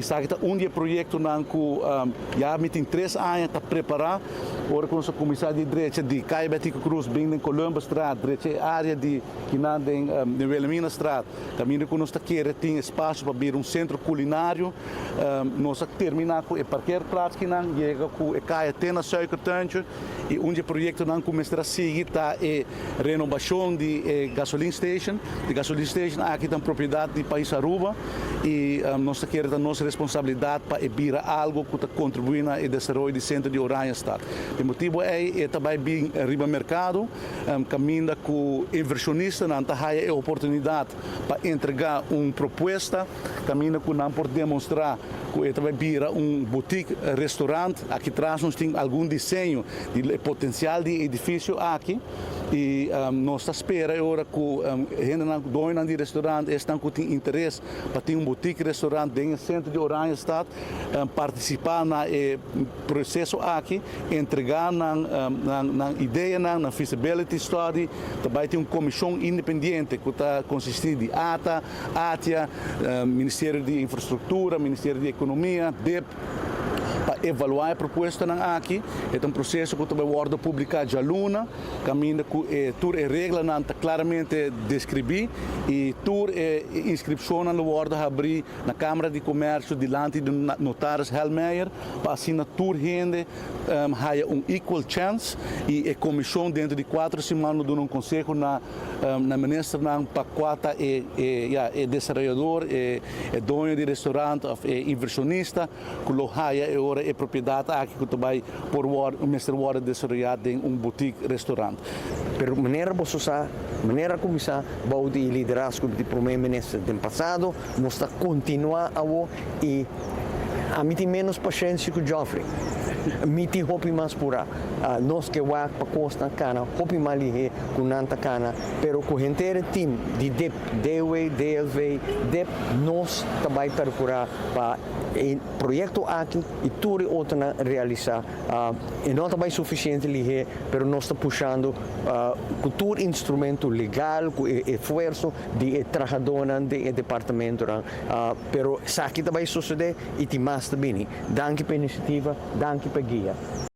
Esaki ta un di e proyectonan cu ya mi tin 3 aña ta prepara. Ora cu nos a cuminsa di drecha di Caya Betico Croes bin den Columbusstraat, drecha e area di kinan den Wilhelminastraat, caminda cu nos ta kere tin espacio pa bira un centro culinario. Nos a termina cu e parkeerplaats kinan, yega cu e caya te na Suikertuintje y un di e proyectonan cu mester a sigui ta e renovacion di e gasoline station. E gasoline station aki ta propiedad di Pais Aruba y nos ta kere ta nos responsabilidad pa e bira algo cu ta contribui na e desaroyo di centro di Oranjestad. E motibo ey e ta bay bin riba mercado, caminda cu inversionistanan ta haya e oportunidad pa entrega un propuesta, caminda cu nan por demostra cu e ta bay bira un boutique restaurant. Aki tras nos tin algun diseño di potencial di edificio aki y nos ta spera awor cu hendenan, doño di restaurant, esnan cu tin interes pa tin un boutique restaurant den centro di Oranjestad, participa na e proceso aki, entrega nan idea, nan feasibility study. Tambe tin un comision independiente cu ta consisti di ATA, ATIA, Ministerio di Infrastructura, Ministerio di Economia, DIP, pa evalua e propuestanan aki. E ta un proceso cu tambe ta wordo publica dialuna, caminda cu tur e reglanan ta claramente describi y tur e inscripcionnan ta wordo habri na Camara di Comercio dilanti di notaris Helmeyer, pa asina tur hende haya un equal chance y e comision dentro di 4 siman lo duna un conseho na ministernan pa cua ta e, ja, e desaroyador, e doño di restaurant of e inversionista cu lo haya e ora e propiedad aki cu tambe por mester wordo desaroya den un boutique restaurant. Pero manera bo sa, manera cuminsa bou di liderazgo di prome minister den pasado, nos ta continua awo y ami tin menos pasenshi cu Geoffrey. Mi tin hopi mas pura. Nos ke wak pa cosnan cana, hopi mas lihe cu nan ta cana, pero cu henter team di DIP, DW, DLV, DIP, nos ta bay percura pa e proyecto aki y tur otro realisa. Y no ta bay suficiente lihe, pero nos ta pushando cu tur instrumento legal, cu esfuerso di trahadornan di departamento, pero esaki ta bay sucede y tin mas tambe. Danki pa e iniciativa, danki pa guia.